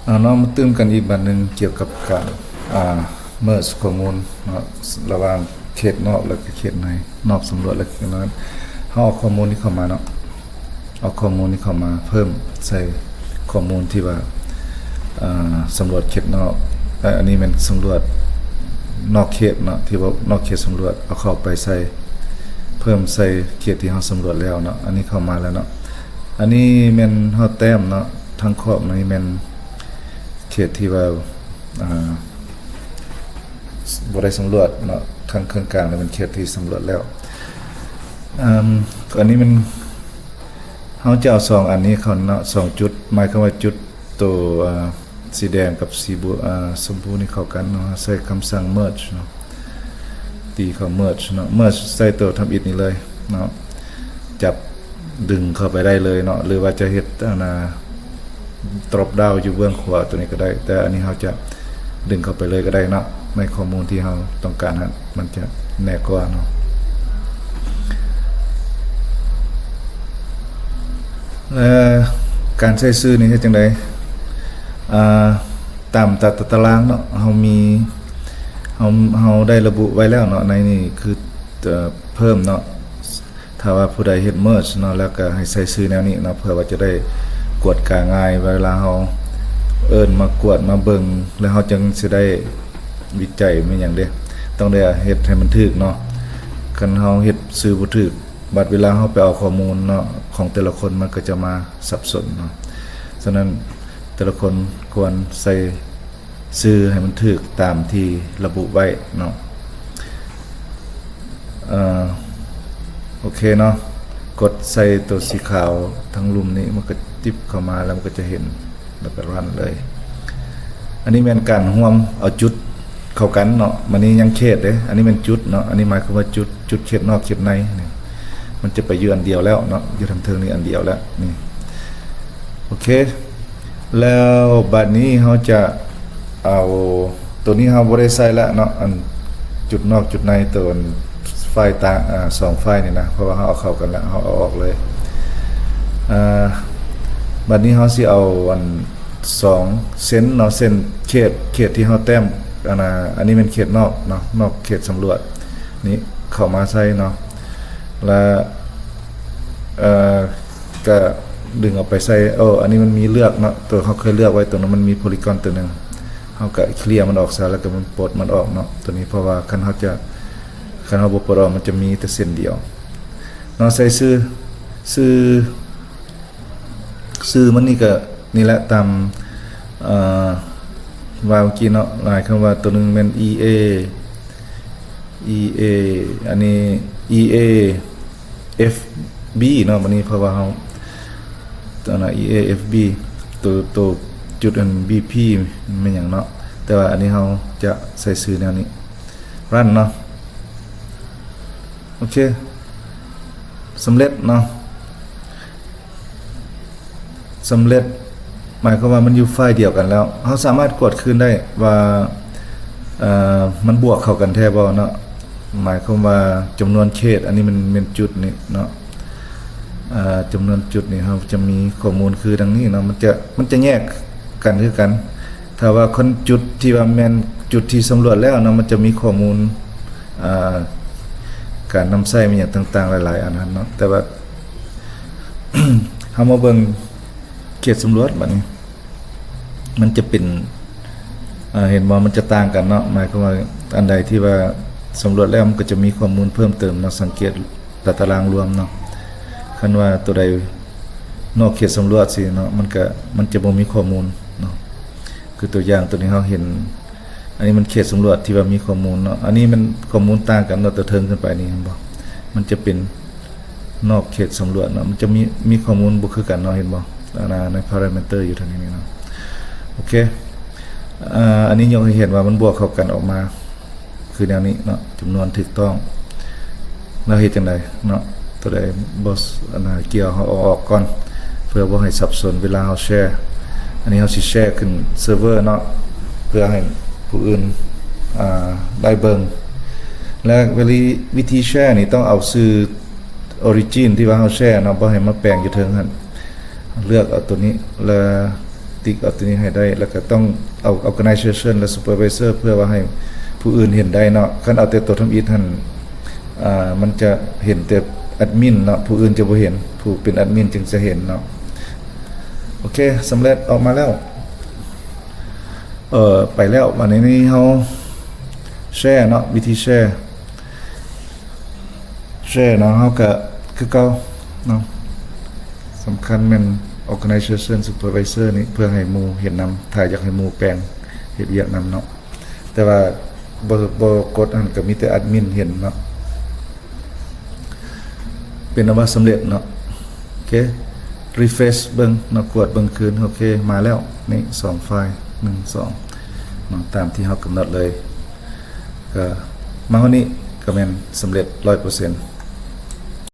ເອົາເນາະ ມາຕື່ມກັນອີກບາດໜຶ່ງກ່ຽວກັບການ ອ່າ merge ຂໍ້ມູນເນາະ ລະຫວ່າງເຂດນອກ ແລະກະເຂດໃນ ນອກສຳຫຼວດ ແລະເຂດໃນ ເຮົາເອົາຂໍ້ມູນນີ້ເຂົ້າມາເນາະ ເອົາຂໍ້ມູນນີ້ເຂົ້າມາເພີ່ມໃສ່ຂໍ້ມູນທີ່ວ່າ ອ່າ ສຳຫຼວດເຂດນອກ ແລະອັນນີ້ແມ່ນສຳຫຼວດນອກເຂດເນາະ ທີ່ວ່ານອກເຂດສຳຫຼວດ ເອົາເຂົ້າໄປໃສ່ ເພີ່ມໃສ່ເຂດທີ່ເຮົາສຳຫຼວດແລ້ວເນາະ ອັນນີ້ເຂົ້າມາແລ້ວເນາະ ອັນນີ້ແມ່ນເຮົາແຕ້ມເນາະ ທາງຂອບນີ້ແມ່ນເຂດທີ່ວ່າ ອ່າ ບໍ່ໄດ້ສຳຫຼວດເນາະ ທາງເຄິ່ງກາງນີ້ແມ່ນເຂດທີ່ສຳຫຼວດແລ້ວ ອັນນີ້ແມ່ນ ເຮົາຈະເອົາສອງອັນນີ້ເຂົ້າເນາະ ສອງຈຸດ ໝາຍຄວາມວ່າຈຸດໂຕ ອ່າ ສີແດງກັບສີບົວ ອ່າ ຊົມພູນີ້ເຂົ້າກັນເນາະ ໃຊ້ຄຳສັ່ງ merge ເນາະ ຕີເຂົ້າ merge ເນາະ merge ໃສ່ໂຕທຳອິດນີ້ເລີຍເນາະ ຈັບດຶງເຂົ້າໄປໄດ້ເລີຍເນາະ ຫຼືວ່າຈະເຮັດອັນນ່າ drop down ຢູ່ເບື້ອງຂວາໂຕນີ້ກໍໄດ້ ແຕ່ອັນນີ້ເຮົາຈະດຶງເຂົ້າໄປເລີຍກໍໄດ້ເນາະ ໃນຂໍ້ມູນທີ່ເຮົາຕ້ອງການຫັ້ນ ມັນຈະແນ່ກວ່າເນາະ ແລະການໃສ່ຊື່ນີ້ເຮັດຈັ່ງໃດ? ອ່າ ຕາມຕາ ຕາຕະລາງເນາະ ເຮົາມີ ເຮົາ ເຮົາໄດ້ລະບຸໄວ້ແລ້ວເນາະ ໃນນີ້ຄື ເອີ ເພີ່ມເນາະ ຖ້າວ່າຜູ້ໃດເຮັດ merge ເນາະ ແລ້ວກໍໃຫ້ໃສ່ຊື່ແນວນີ້ເນາະ ເພື່ອວ່າຈະໄດ້ກວດກາງ່າຍ ເວລາເຮົາເອີ້ນມາກວດມາເບິ່ງ ແລ້ວເຮົາຈຶ່ງຊິໄດ້ວິໄຈແມ່ນຫຍັງເດ້ ຕ້ອງໄດ້ເຮັດໃຫ້ມັນຖືກເນາະ ຄັນເຮົາເຮັດຊື່ບໍ່ຖືກ ບັດເວລາເຮົາໄປເອົາຂໍ້ມູນເນາະ ຂອງແຕ່ລະຄົນ ມັນກໍຈະມາສັບສົນເນາະ ສະນັ້ນແຕ່ລະຄົນຄວນໃສ່ ຊື່ໃຫ້ມັນຖືກຕາມທີ່ລະບຸໄວ້ເນາະ ເອີ ໂອເຄເນາະ ກົດໃສ່ໂຕສີຂາວທາງລຸ່ມນີ້ ມັນກໍຈິບເຂົ້າມາ ແລ້ວມັນກໍຈະເຫັນ ແລ້ວກໍຣັນເລີຍ ອັນນີ້ແມ່ນການຮ່ວມເອົາຈຸດເຂົ້າກັນເນາະ ບາດນີ້ຍັງເຂດເດ້ ອັນນີ້ແມ່ນຈຸດເນາະ ອັນນີ້ໝາຍຄວາມວ່າຈຸດ ຈຸດເຂດນອກເຂດໃນນີ້ ມັນຈະໄປຢູ່ອັນດຽວແລ້ວເນາະ ຢູ່ທາງເທິງນີ້ອັນດຽວແລ້ວນີ້ ໂອເຄ ແລ້ວບາດນີ້ເຮົາຈະເອົາ ໂຕນີ້ເຮົາບໍ່ໄດ້ໃສ່ລະເນາະ ອັນຈຸດນອກຈຸດໃນ ໂຕອັນຟາຍຕ່າງ ອາ ສອງຟາຍນີ້ນະ ເພາະວ່າເຮົາເອົາເຂົ້າກັນລະ ເຮົາເອົາອອກເລີຍ ອາ ບາດນີ້ເຮົາຊິເອົາອັນສອງເສັ້ນເນາະ ເສັ້ນເຂດ ເຂດທີ່ເຮົາແຕ້ມ ອັນນ່າ ອັນນີ້ແມ່ນເຂດນອກເນາະ ນອກເຂດສຳຫຼວດນີ້ເຂົ້າມາໃສ່ເນາະ ລະ ເອີ ກະດຶງອອກໄປໃສ່ ເອີ ອັນນີ້ມັນມີເລືອກເນາະ ໂຕເຮົາເຄີຍເລືອກໄວ້ ໂຕນັ້ນມັນມີໂພລີກອນໂຕໜຶ່ງ ເຮົາກະເຄລຍມັນອອກຊະ ແລ້ວກະມັນປົດມັນອອກເນາະ ໂຕນີ້ ເພາະວ່າຄັນເຮົາຈະ ຄັນເຮົາບໍ່ປົດອອກ ມັນຈະມີແຕ່ເສັ້ນດຽວເນາະ ໃສ່ຊື່ ຊື່ ຊື່ມັນນີ້ກະນີ້ແຫຼະ ຕາມ ເອີ ວ່າເມື່ອກີ້ເນາະ ໝາຍຄວາມວ່າໂຕໜຶ່ງແມ່ນ ອີເອ ອີເອ ອັນນີ້ ອີເອ ເອັຟບີ ເນາະ ບາດນີ້ເພາະວ່າເຮົາ ອັນນ່າ ອີເອ ເອັຟບີ ໂຕ ໂຕຈຸດອັນ ບີພີ ແມ່ນຫຍັງເນາະ ແຕ່ວ່າອັນນີ້ເຮົາຈະໃສ່ຊື່ແນວນີ້ ຣັນເນາະ ໂອເຄ ສຳເລັດເນາະ ສຳເລັດ ໝາຍຄວາມວ່າມັນຢູ່ຟາຍດຽວກັນແລ້ວ ເຮົາສາມາດກວດຄືນໄດ້ວ່າ ເອີ ມັນບວກເຂົ້າກັນແທ້ບໍ່ເນາະ ໝາຍຄວາມວ່າຈຳນວນເຂດ ອັນນີ້ມັນແມ່ນຈຸດນີ້ເນາະ ເອີ ຈຳນວນຈຸດນີ້ ເຮົາຈະມີຂໍ້ມູນຄືດັ່ງນີ້ເນາະ ມັນຈະ ມັນຈະແຍກກັນຄືກັນ ຖ້າວ່າຄົນຈຸດທີ່ວ່າແມ່ນຈຸດທີ່ສຳຫຼວດແລ້ວເນາະ ມັນຈະມີຂໍ້ມູນ ອ່າ ການນຳໃຊ້ແມ່ນຫຍັງຕ່າງໆ ຫຼາຍໆ ອັນຫັ້ນເນາະ ແຕ່ວ່າ ເຮົາມາເບິ່ງເຂດສຳຫຼວດບາດນີ້ ມັນຈະເປັນ ອ່າ ເຫັນບໍ່ ມັນຈະຕ່າງກັນເນາະ ໝາຍຄວາມວ່າອັນໃດທີ່ວ່າສຳຫຼວດແລ້ວ ມັນກໍຈະມີຂໍ້ມູນເພີ່ມເຕີມເນາະ ສັງເກດຕາຕະລາງລວມເນາະ ຄັນວ່າໂຕໃດນອກເຂດສຳຫຼວດຊີ້ເນາະ ມັນກະ ມັນຈະບໍ່ມີຂໍ້ມູນເນາະ ຄືຕົວຢ່າງໂຕນີ້ເຮົາເຫັນ ອັນນີ້ມັນເຂດສຳຫຼວດທີ່ວ່າມີຂໍ້ມູນເນາະ ອັນນີ້ມັນຂໍ້ມູນຕ່າງກັນເນາະ ແຕ່ເທິງຂຶ້ນໄປນີ້ເຫັນບໍ່ ມັນຈະເປັນນອກເຂດສຳຫຼວດເນາະ ມັນຈະມີ ມີຂໍ້ມູນບໍ່ຄືກັນເນາະ ເຫັນບໍ່ ອັນນ່າ ໃນພາຣາມິເຕີຢູ່ທາງນີ້ເນາະ ໂອເຄ ອ່າ ອັນນີ້ຍົກໃຫ້ເຫັນວ່າມັນບວກເຂົ້າກັນອອກມາ ຄືແນວນີ້ເນາະ ຈຳນວນຖືກຕ້ອງ ແລ້ວເຮັດຈັ່ງໃດເນາະ ໂຕໃດບໍ່ ອັນນ່າ ກ່ຽວເຮົາເອົາອອກກ່ອນ ເພື່ອບໍ່ໃຫ້ສັບສົນເວລາເຮົາແຊ ອັນນີ້ເຮົາຊິແຊຂຶ້ນເຊີເວີເນາະ ເພື່ອໃຫ້ຜູ້ອື່ນ ອ່າ ໄດ້ເບິ່ງ ແລະ ວິທີ ວິທີແຊນີ້ຕ້ອງເອົາຊື່ origin ທີ່ວ່າເຮົາແຊເນາະ ບໍ່ໃຫ້ມາແປງຢູ່ເທິງຫັ້ນ ເລືອກເອົາໂຕນີ້ ແລ້ວ ຕິກເອົາຕົວນີ້ໃຫ້ໄດ້ ແລ້ວກໍຕ້ອງເອົາ organization ແລະ supervisor ເພື່ອວ່າໃຫ້ຜູ້ອື່ນເຫັນໄດ້ເນາະ. ຄັນເອົາແຕ່ໂຕທຳອິດຫັ້ນ ອ່າ ມັນຈະເຫັນແຕ່ແອັດມິນເນາະ ຜູ້ອື່ນຈະບໍ່ເຫັນ ຜູ້ເປັນແອັດມິນຈຶ່ງຈະເຫັນເນາະ. ໂອເຄ ສຳເລັດ ອອກມາແລ້ວ ເອີ ໄປແລ້ວ. ບາດນີ້ເຮົາແຊເນາະ ວິທີແຊ ແຊເນາະ ເຮົາກະຄືເກົ່າເນາະ. ສຳຄັນແມ່ນ organization supervisor ນີ້ ເພື່ອໃຫ້ໝູ່ເຫັນນຳ ຖ້າຢາກໃຫ້ໝູ່ແປງເຮັດວຽກນຳເນາະ. ແຕ່ວ່າບໍ່ ບໍ່ກົດຫັ້ນ ກະມີແຕ່ແອັດມິນເຫັນເນາະ. ເປັນອັນວ່າສຳເລັດເນາະ. ໂອເຄ refresh ເບິ່ງເນາະ ກວດເບິ່ງຄືນ. ໂອເຄ ມາແລ້ວ ນີ້ສອງໄຟລ໌ ໜຶ່ງ ສອງເນາະ ຕາມທີ່ເຮົາກຳນົດເລີຍ. ກະມາຮອດນີ້ກະແມ່ນສຳເລັດຮ້ອຍເປີເຊັນ